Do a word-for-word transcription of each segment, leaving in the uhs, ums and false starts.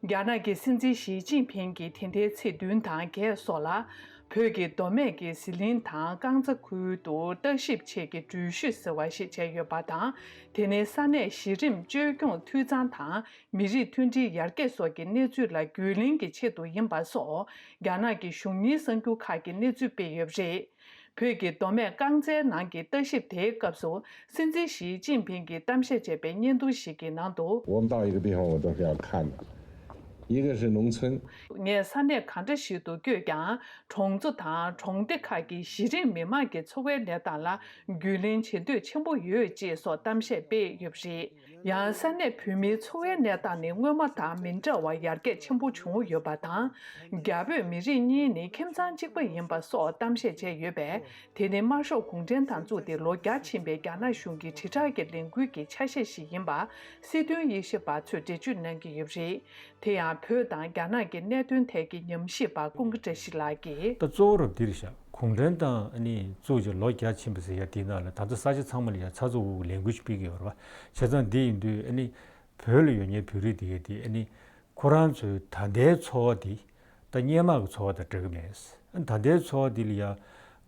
རྒྱ་ནག་གི་སྲིད་འཛིན་ཞི་ཅིན་ཕིང་གིས་དེ་ལྟའི་ཚེས་བདུན་དང་བརྒྱད་སོགས་ལ། བོད་ཀྱི་མདོ་སྨད་ཀྱི་ཟི་ལིང་དང་རྐང་ཚ་ཁུལ་དུ་ལྟ་ཞིབ་ཆེད་ཀྱི་འགྲུལ་བཞུད་ཟེར་བ་ཞིག་བྱས་ཡོད་པ་དང་། དེ་ནི་ས་གནས་གཞི་རིམ་བཅོས་སྐྱོང་འཐུས་ཚང་དང་། མི་རིགས་མཐུན་སྒྲིལ་ཡར་རྒྱས་སོགས་ཀྱི་གནས་ཚུལ་ལ་རྒྱུས་ལོན་གྱི་ཆེད་དུ་ཡིན་པ་སོགས། རྒྱ་ནག་གི་གཞུང་གཉེར་གསར་འགྱུར་ཁག་གིས་གནས་ཚུལ་སྤེལ་ཡོད་པ་རེད། བོད་ཀྱི་མདོ་སྨད་རྐང་ཚའི་ནང་གི་ལྟ་ཞིབ་དེའི་སྐབས་སུ། སྲིད་འཛིན་ཞི་ཅིན་ཕིང་གིས་གཏམ་བཤད་བྱས་པའི་བརྙན་ཐུང་ཞིག་གི་ནང་དུ། 我们到一个地方，我都是要看的，一个是农村， ངས་ས་གནས་གང་འདྲ་ཞིག་ཏུ་བསྐྱོད་ཀྱང་། གྲོང་ཚོ་དང་གྲོང་སྡེ་ཁག་གི་གཞི་རིམ་མི་མང་གི་འཚོ་བའི་གནས་སྟངས་ལ་རྒྱུས་ལོན་བྱེད་འདོད་ཆེན་པོ་ཡོད་ཅེས་སོགས་གཏམ་བཤད་སྤེལ་ཡོད་པ་རེད། ཡང་ས་གནས་བོད་མིའི་འཚོ་བའི་གནས་སྟངས་ནི་སྔོན་མ་དང་མི་འདྲ་བར་ཡར་རྒྱས་ཆེན་པོ་བྱུང་ཡོད་པ་དང་། རྒྱ་བོད་མི་རིགས་གཉིས་ནི་ཁྱིམ་ཚང་གཅིག་པ་ཡིན་པ་སོགས་གཏམ་བཤད་བྱས་ཡོད་པས། དེ་ནི་དམར་ཤོག་གུང་ཁྲན་ཏང་བཙུགས་ཏེ་ལོ་བརྒྱ་ཕྱིན་པའི་རྒྱ་ནག་གཞུང་གི་དྲིལ་བསྒྲགས་ཀྱི་ལས་འགུལ་གྱི་ཆ་ཤས་ཤིག་ཡིན་པ། སྲིད་དོན་དབྱེ་ཞིབ་པ་ཚོས་འགྲེལ་བརྗོད་གནང་གི་ཡོད་པ་རེད། དེ་ཡང་བོད་དང་རྒྱ་ནག་གི་གནད་དོན་ཐད་ཀྱི་ཉམས་ཞིབ་པ་ཀུན་དགའ་བཀྲ་ཤིས་ལགས་ཀྱིས། ད་གཙོ་བོ་རབ་འདིར་བཞག་གུང་ཁྲན་ཏང་ཨ་ནི་བཙུགས་རྗེས་ལོ་བརྒྱ་ཕྱིན་པ་ཟེར་ཡ་དེའི་ནང་ལ་ད་ལྟ་ས་ཆ་ཚང་མ་ལ་ཡ་ཚགས་ཚུད་པོ་ལས་འགུལ་ཞིག་སྤེལ་གྱི་ཡོད་རེད་བ། བྱས་ཙང་འདི་ཡིན་དུས་ཨ་ནི་བོད་ལ་ཡོད་མཁན་བོད་རིགས་དེ་གས་དེ་ཨ་ནི་ཁོ་རང་ཚོའི་ད་ལྟའི་འཚོ་བ་དེ་ད་སྔོན་མ་གི་འཚོ་བ་དང་འདྲ་གི་མེད། ཨ་ནི་ད་ལྟའི་འཚོ་བ་འདི་ལ་ཡ་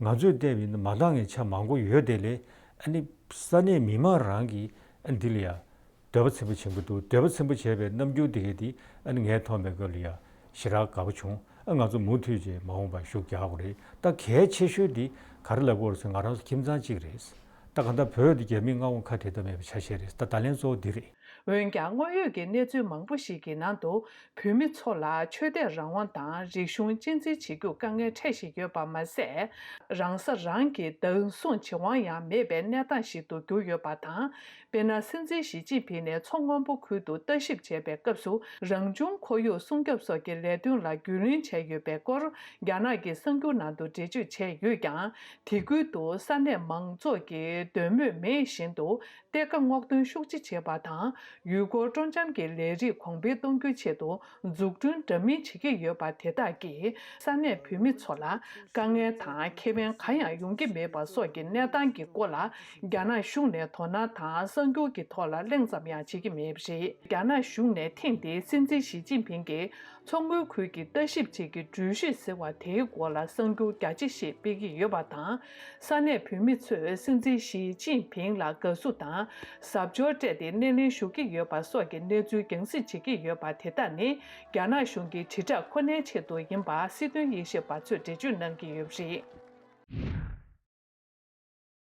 ང་ཚོས་བལྟས་པ་ཡིན་ན་མ་འདང་བའི་ཆ་མང་པོ་ཡོད་དེ་ལས་ཨ་ནི་ས་གནས་མི་མང་རང་གིས་ཨ་ནི་འདི་ལ་ཡ། འདོད་པ་ཚིམ་པོ་བྱེད་ཀྱི་འདུག་འདོད་པ་ཚིམ་པོ་བྱས་པའི་རྣམ་འགྱུར་དེ་གས་དེ་ཨ་ནི་ངས་མཐོང་པའི་སྐབས་ལ་ཡ་ཞེ་དྲག་དགའ་པོ་བྱུང་། ཨ་ང་ཚོ་མུ་མཐུད་ཅིག་མ་འོངས་པར་ཤུགས་རྒྱག་དགོས་རེད། ད་གལ་ཆེ་ཤོས་དེ་ག་རེ་ལབ་དགོས་རེད་ཟེར་ང་རང་ཚོ་ཁྱིམ་ཚང་གཅིག་རེད། ད་གང་ལྟར་བོད་དེ་རྒྱ་མིས་མངའ་དབང་ཁ་བྲལ་ཐབས་མེད་པའི་ཆ་ཤས་རེད། ད་ད་ལན་གཙོ་བོ་འདི་རེད། འོན་ཀྱང་དངོས་ཡོད་ཀྱི་གནས་ཚུལ་མང་པོ་ཞིག་གི་ནང་དུ། བོད་མི་ཚོ་ལ་ཆོས་དད་རང་དབང་དང་རིག་གཞུང་གཅེས་འཛིན་བྱེད་རྒྱུར་དཀའ་ངལ་འཕྲད་བཞིན་ཡོད་པ་མ་ཟད། རང་ས་རང་གིས་བདག་བཟུང་བྱེད་དབང་ཡང་མེད་པའི་གནས་སྟངས་ཤིག་ཏུ་གྱུར་ཡོད་པ་དང་། དཔེར་ན། སྲིད་འཛིན་ཞི་ཅིན་ཕིང་ནས་མཚོ་སྔོན་པོ་ཁུལ་དུ་ལྟ་ཞིབ་བྱས་པའི་སྐབས་སུ། རང་བྱུང་ཁོར་ཡུག་སྲུང་སྐྱོབ་སོགས་ཀྱི་ལས་དོན་ལ་རྒྱུས་ལོན་བྱས་ཡོད་པའི་སྐོར། རྒྱ་ནག་གི་གསར་འགྱུར་ནང་དུ་འགྲེལ་བརྗོད་བྱས་ཡོད་ཀྱང་། དེ་ཁུལ་དུ་ས་གནས་མང་ཚོགས་ཀྱི་འདོད་མོས་མེད་བཞིན་དུ། གཏེར་ཁ་སྔོག་འདོན་ཤུགས་ཆེ་བྱེད་པ་དང་། ཡུལ་སྐོར་སྤྲོ་འཆམ་གྱི་ལས་རིགས་གོང་འཕེལ་གཏོང་རྒྱུའི་ཆེད་དུ་འཛུགས་སྐྲུན་འདྲ་མིན་བྱེད་ཀྱི་ཡོད་པ་དེ་དག་གིས་ས་གནས་བོད་མི་ཚོ་ལ་དཀའ་ངལ་དང་ཁེ་ཕན་གང་ཡང་ཡོང་གི་མེད་པ་སོགས་ཀྱི་གནས་སྟངས་ཀྱི་སྐོར་ལ་རྒྱ་ནག་གཞུང་ནས་དོ་སྣང་དང་གསར་འགྱུར་གྱི་ཐོག་ལ་གླེང་ཙམ་ཡང་བྱེད་ཀྱི་མེད་པ་རེད། རྒྱ་ནག་གཞུང་ནས་ཐེངས་འདིའི་སྲིད་འཛིན་ཞི་ཅིན་ཕིང་གིས། མཚོ་སྔོན་ཁུལ་གྱི་ལྟ་ཞིབ་བྱེད་ཀྱི་འགྲུལ་བཞུད་ཟེར་བ་དེའི་སྐོར་ལ་གསར་འགྱུར་རྒྱ་ཆེ་ཞིག་སྤེལ་གྱི་ཡོད་པ་དང་། ས་གནས་བོད་མི་ཚོས་སྲིད་འཛིན་ཞི་ཅིན་ཕིང་ལ་དགའ་བསུ་དང་། གཟབ་མཆོར་སྤྲས་ཏེ་སྣེ་ལེན་ཞུ་གི་ཡོད་པ་སོགས་ཀྱི་གནས་ཚུལ་རྒྱང་སྲིང་བྱེད་ཀྱི་ཡོད་པ་དེ་དག་ནི། རྒྱ་ནག་གཞུང་གི་དྲིལ་བསྒྲགས་ཁོ་ནའི་ཆེད་དུ་ཡིན་པ་སྲིད་དོན་དབྱེ་ཞིབ་པ་ཚོས་འགྲེལ་བརྗོད་གནང་གི་ཡོད་པ་རེད།